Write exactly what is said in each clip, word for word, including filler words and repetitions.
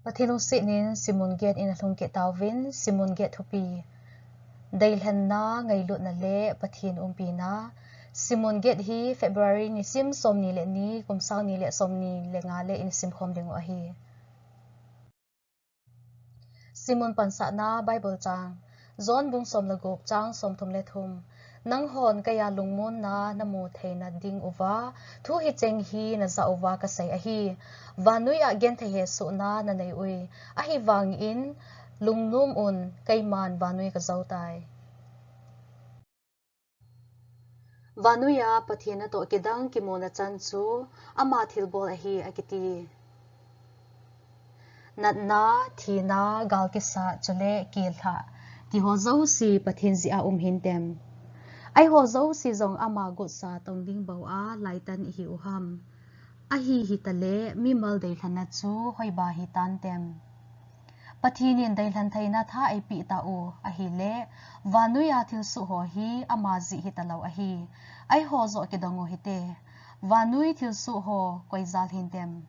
Pathen lungset in Simon get in alhung kit tauvin, Simon get thupi. Deilhenna, ngailutna le Pathen umpina. Simon get hi February nisim somni le ni, kum sang ni le somni le nga le in simkhom ding u ahi. Simon pansahna Bible chang. John bung som le gup chang somthum le thum. Nanghon keija lungmonna namu theina ding uva, thu hicheng hi najah uva kasei ahi. Vannoi a genthei hesohna nanei uvin, ahivangin lungnom un, keiman vannoi kajou tai. Vannoi a Pathen natoh kidang kimuna chan chu ama thilbol ahi akiti. Natna, thina, gal kisat, chule kelhah, tiho jouse Pathen jeh a um hintem. Eiho jouse jong ama gotsa tong ding bou a laitan ihi uham. Ahi hitale, mimal deilhenna chu hoiba hitantem. Pathen in deilhen theina tha eipeh tauve, ahile, vannoi a thilsoh ho hi ama jeh hitalou ahi. Eiho joh kidong uhite. Vannoi thilsoh ho koi jal hintem.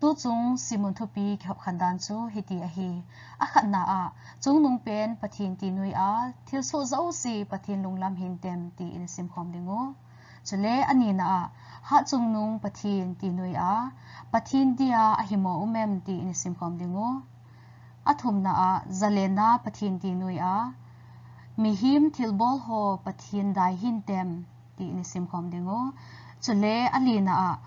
Tuchung Simon thupi kihop khan dan chu hiti ahi. Akhatna a, chungnungpen Pathen ti noiya, thilsoh jouse Pathen lunglam hintem ti in simkhom ding u. Chule anina a, hatchungnung Pathen ti noiya, Pathen dia ahimo um em ti in simkhom ding u. Athumna a, jalenna Pathen ti noiya, mihem thilbol ho Pathen dai hintem ti in simkhom ding u. Chule alina a,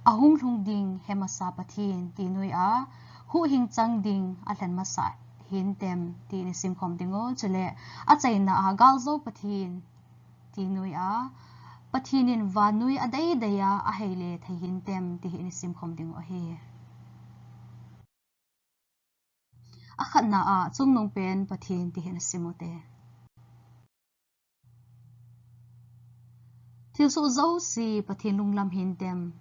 ahung lhung ding hemasa Pathen ti noiya, huhhing chang ding alhen masa hintem ti in simkhom ding u. Chule achaina a, galjou Pathen ti noiya, Pathen in vannoi adeidei a aheile thei hintem ti hi in simkhom ding u ahi. Akhatna a, chungnungpen Pathen ti hi in sim ute. Thilsoh jouse Pathen lunglam hintem.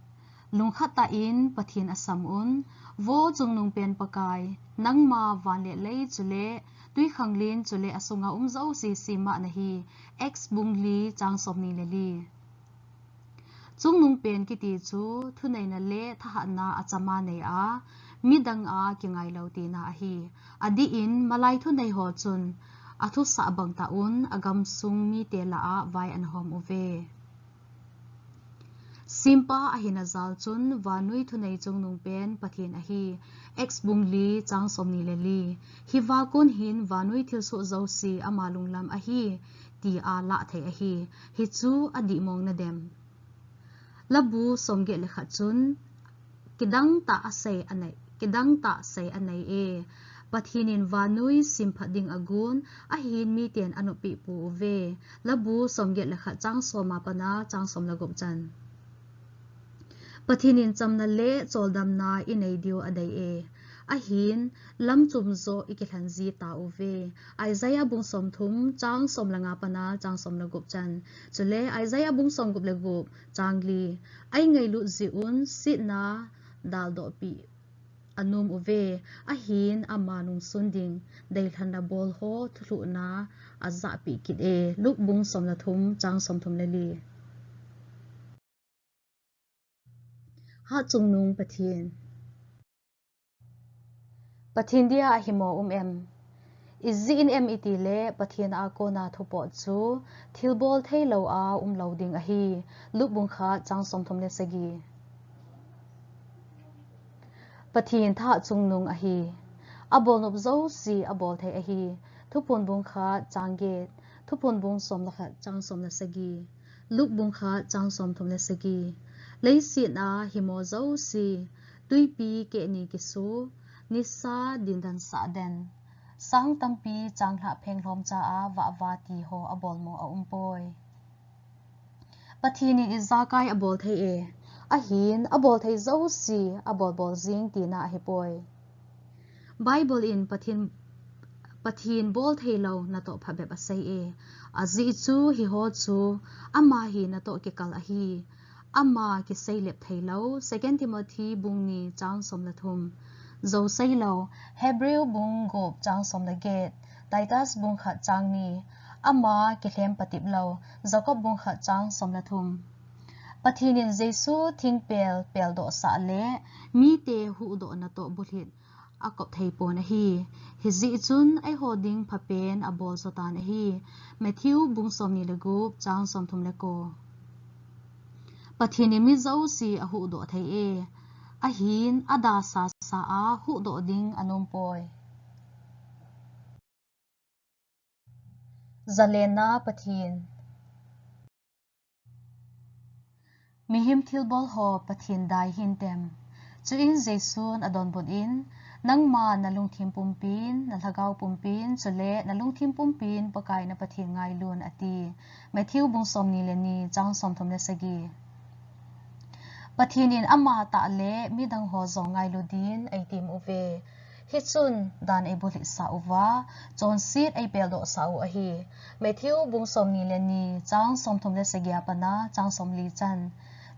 Lungkhat tah in Pathen asam un, Vo chungnungpen Pakai, nangma van le lei chule, twikhanglen chule asunga um jouse semma nahi. Acts bung li chang somni le li. Chungnungpen kiti chu thuneina le thahatna achama nei a, midang a kingailou tina ahi. Adih in malai thunei ho chun athusah bang tah un agamsung mite lah a vai anahom uve. Sempa ahina jal chun vannoi thunei chungnungpen Pathen ahi. Acts bung li chang somni le li. Hiva kon hin vannoi thilsoh jouse ama lunglam ahi, tia lah thei ahi. Hichu adih mong nadem. Labu somget le khat chun kidang tah asei anei, kidang tah sei anei e. Pathen in vannoi semphat ding agon, ahin miten anoppeh pouve. Labu somget le khat chang som a pat a chang som le gup chan. Pathen in chamna le choldamna inei diu adei e. Ahin lamchom joh ikilhen ji tauve. Isaiah bung somthum chang som le nga a pat a chang som le gup chan. Chule Isaiah bung somgup le gup chang li. Eingailut jeh un setna daldohpeh anom uve, ahin ama nungsun ding deilhenna bol ho thulhuhna ajahpeh kit e. Luke bung som le thum chang somthum le li. Hatchungnung Pathen. Pathen dia ahimo um em? Ijeh inem itile Pathen a kona thupeh chu thilbol theilou a umlou ding ahi. Luke bung khat chang somthum le sagi. Pathen thahatchungnung ahi. Abolnop jouse abol thei ahi. Thuphon bung khat chang get, Thuphon bung som le khat chang som le sagi, Luke bung khat chang somthum le sagi. Leiset a himo jouse, twipi kehni kisu, nisa dindan sah den, sang tampi changlhah phenglhom cha a vahva ti ho abolmo aumpoi. Pathen in ijakai abol thei e. Ahin abol thei jouse abolbol jing tina ahipoi. Bible in Pathen, Pathen bol theilou natoh phabep asei e. Ajeh chu hiho chu ama hi natoh kikal ahi. Ama kiseilep theilou, Second Timothy bung ni chang som le thum. Jou seilou, Hebrew bung gup chang som le get, Titus bung khat chang ni. Ama kilhem patep lou, Jacob bung khat chang som le thum. Pathen in Jesu thingpel peldohsah le mite huhdohna toh bulhit akop thei pon ahi. Hijeh chun eiho ding phapen abol jotan ahi. Matthew bung somni le gup chang somthum le ko. Pathen in mi jouse ahuhdoh thei e. Ahin ada sasa a huhdoh ding anom poi. Zalenna Pathen. Mihem thilbol ho Pathen dai hintem. Chuin Jesun adonbut in, nangma nalungthim pumpin, nalhagao pumpin, chule nalungthim pumpin Pakai na Pathen ngailun ati. Matthew bung somni le ni chang somthum le sagi. Pathen in amatah le midang ho jong ngailu din eitem uve. Hichun dan eibulhit sah uva, chonset eipeldoh sah u ahi. Matthew bung somni le ni chang somthum le sagi a pat a chang somli chan.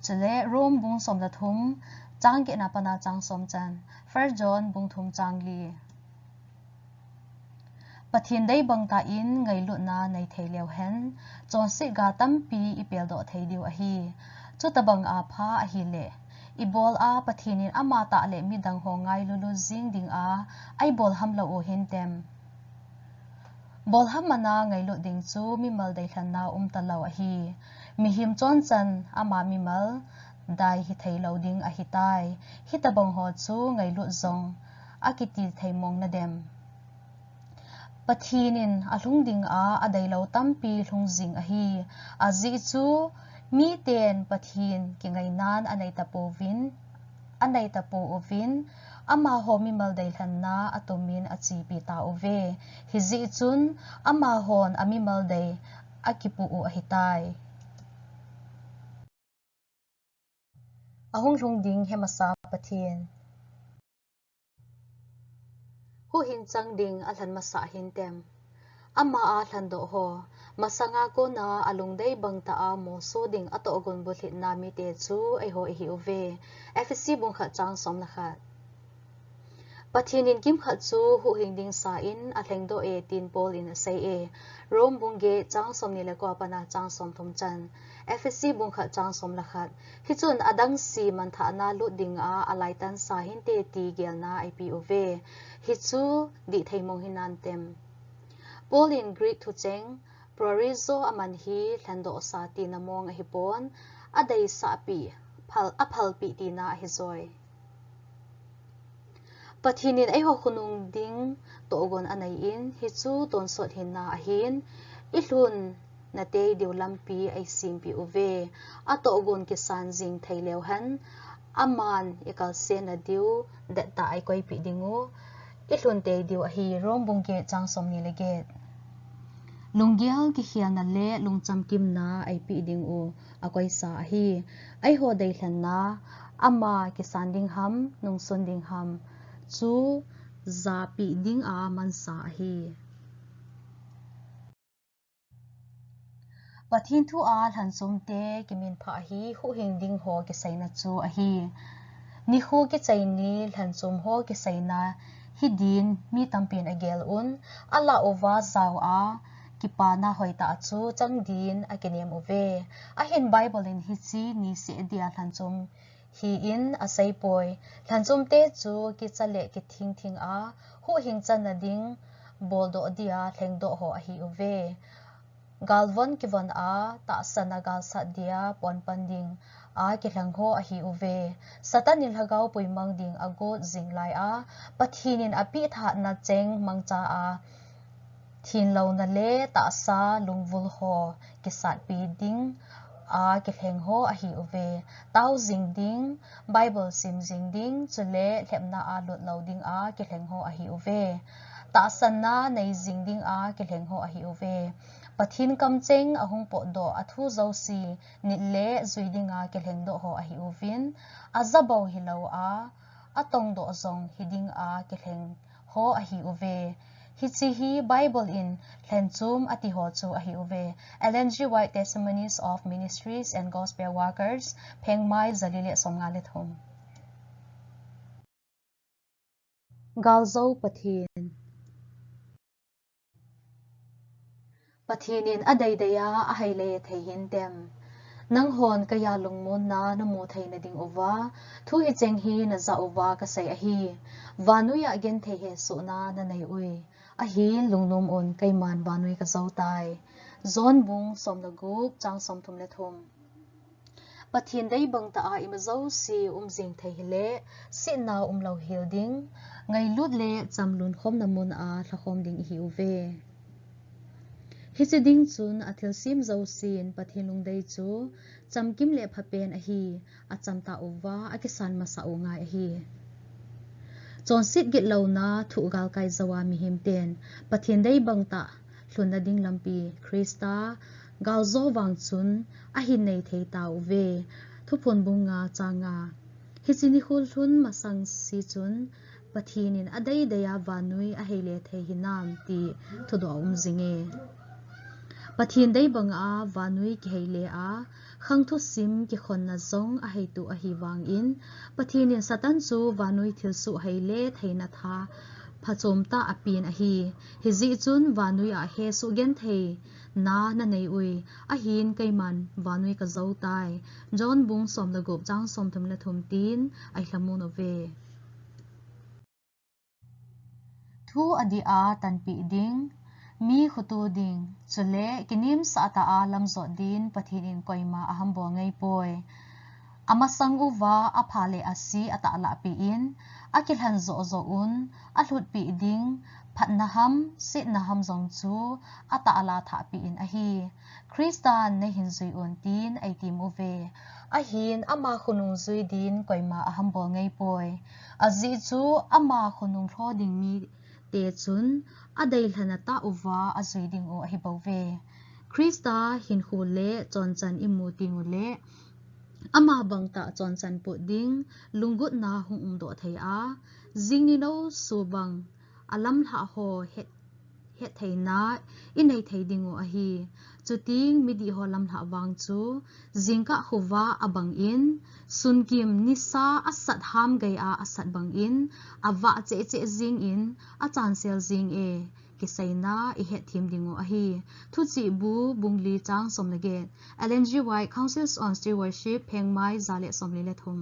Chule Rome bung som le thum chang get na pat a chang som chan. First John bung thum chang li. Pathen dei bang tah in ngailutna nei thei leu hen, chonset ga tampi ipeldoh thei diu ahi. Chutabang a pha ahile, ibol a Pathen in amatah le midang ho ngailulu jing ding a, eibol hamlou u hintem. Bolham man a ngailut ding chu mimal deilhenna umtalou ahi. Mihem chonchan ama mimal dai hitheilou ding ahitai. Hitabang ho chu ngailut jong akiti thei mong nadem. Pathen in alhung ding a adeilou tampi lhung jing ahi. Ajeh chu miten Pathen kingainan anei tapouvin, anei tapouvin, amaho mimal deilhenna atumin achepi tauve. Hijeh chun amahon amimal dei akipoh u ahitai. Ahung lhung ding hemasa Pathen. Huhhing chang ding alhen masa hintem. Ama a lhendoh ho, masanga kona alungdei bang tah a moso ding atohgon bulhitna mite chu eiho ihiuve. Ephesi bung khat chang som le khat. Pathen in kimkhat chu huhhing ding sa in alhengdoh e tin Paul in asei e. Rome bung get chang somni le ko a pat a chang somthum chan. Ephesi bung khat chang som le khat. Hichun adangse manthahna lut ding a alaitan sa hinte ti gelna eipe uve. Hichu dihthei mong hinantem. Paul in Greek thucheng proorizo aman hi lhendoh sa tina mong ahipon, adeisahpi, phal, aphalpi tina ahijoi. Pathen in eiho khonung ding tohgon anei in, hichu tonsot hinna ahin, ilhun natei diu lampi eisempeh uve. Atohgon kisan jing thei leu hen, aman ikalsonna diu dettah eikoipeh ding u, ilhun tei diu ahi. Rome bung get chang somni le get. Lunggel kikhelna le lungcham kimna eipeh ding u akoisa ahi. Eiho deilhenna, ama kisan ding ham, nungsun ding ham chu japeh ding a mansa ahi. Pathen thu a lhanchom te kiminphah hi huhhing ding ho kiseina chu ahi. Nikho kichai ni lhanchom ho kiseina hidin mi tampin agel un, alah uva jao a kipana hoitah chu chang din akinem uve. Ahin Bible in hiche ni seh dia lhanchom hi in aseipoi. Lhanchom te chu kicha le kithing thing a, huhhing channa ding boldoh dia lhengdoh ho ahiuve. Galvon kivon a, tahsan a galsat dia ponpan ding a kilheng ho ahiuve. Satan in lhagao puimang ding agot jing lai a, Pathen in apeh tha na cheng mangcha a, thenlouna le tahsa lungvul ho kisatpi ding a kilheng ho ahiuve. Tao jing ding, Bible sim jing ding, chule lhepna a lut lou ding a kilheng ho ahiuve. Tahsanna nei jing ding a kilheng ho ahiuve. Pathen kamcheng ahung potdoh a thu jouse nit le jui ding a kilhengdoh ho ahiuvin, ajabou hilou a, atongdoh jong hiding a kilheng ho ahiuve. Hiche hi Bible in lhenchom ati ho chu ahiuve. Ellen G. White, Testimonies of Ministries and Gospel Workers, phengmai jali le somnga le thum. Galjou Pathen. Pathen in adeidei a ahaile thei hintem. Nanghon keiya lungmonna namu theina dinguva thu hicheng hi najah uva kasei ahi. Vannoi a genthei hesohna nanei ui. Ahin lungnom un, keiman vannoi kajou tai. John bung som le gup, chang som thum le thum. Pathen dei bang tah a ima jouse um jing thei hile, sihna umlou hel ding, ngailut le chamlun khomna mun a lhakhom ding ihiuve. Hiche ding chun athilsem jousen Pathen lungdei chu chamkim le phapen ahi, achamtah uva akisan masah u ngai ahi. Chonset gitlouna thu galkai jouva mihem ten Pathen dei bang tah lhunna ding lampi Christa galjo vang chun ahin nei thei tauve. Thuphon bung nga chang nga. Hiche nikho lhun masang se chun Pathen in adei dei a vannoi aheile thei hinam ti thudoh aum jinge. Pathen dei bang a vannoi kiheile a, khang thusim kikhonna jong aheitu ahi vangin, Pathen in Satan chu vannoi thilsoh heile theina tha phachom tah apen ahi. Hijeh chun vannoi a hesoh gentheina nanei ui. Ahin keiman vannoi kajou tai. John bung som le gup, chang som thum le thum tin ahi lhamon uve. Thu adih a tanpeh ding, mi khoto ding, chule kinimsah tah a lamjot din Pathen in koima ahambol ngeipoi. Amasang uva apha le ase atahlah peh in, akilhan joh joh un, alhutpeh ding, phatna ham, setna ham jong chu atahlah thah peh in ahi. Christan nahin jui un tin eitem uve. Ahin ama khonung jui din koima ahambol ngeipoi. Ajeh chu ama khonung lho ding mite chun adeilhen atah uva ajui dingu ahibouve. Christa hinkho le chonchan imu tengule, ama bang tah chonchan pot ding lunggotna hung umdoh thei a, jing ni noso bang alamlhah ho het hettheina inei thei dingu ahi. Chuteng midih ho lamlhah vang chu jingkah khovah abang in, sunkim nisa asat ham gei a asat bang in, avah cheh cheh jingin achansel jinge, kiseina ihetthem dingu ahi. Thuchih bu bung li, chang som le get. Ellen G. White, Counsels on Stewardship, phengmai ja le som li le thum.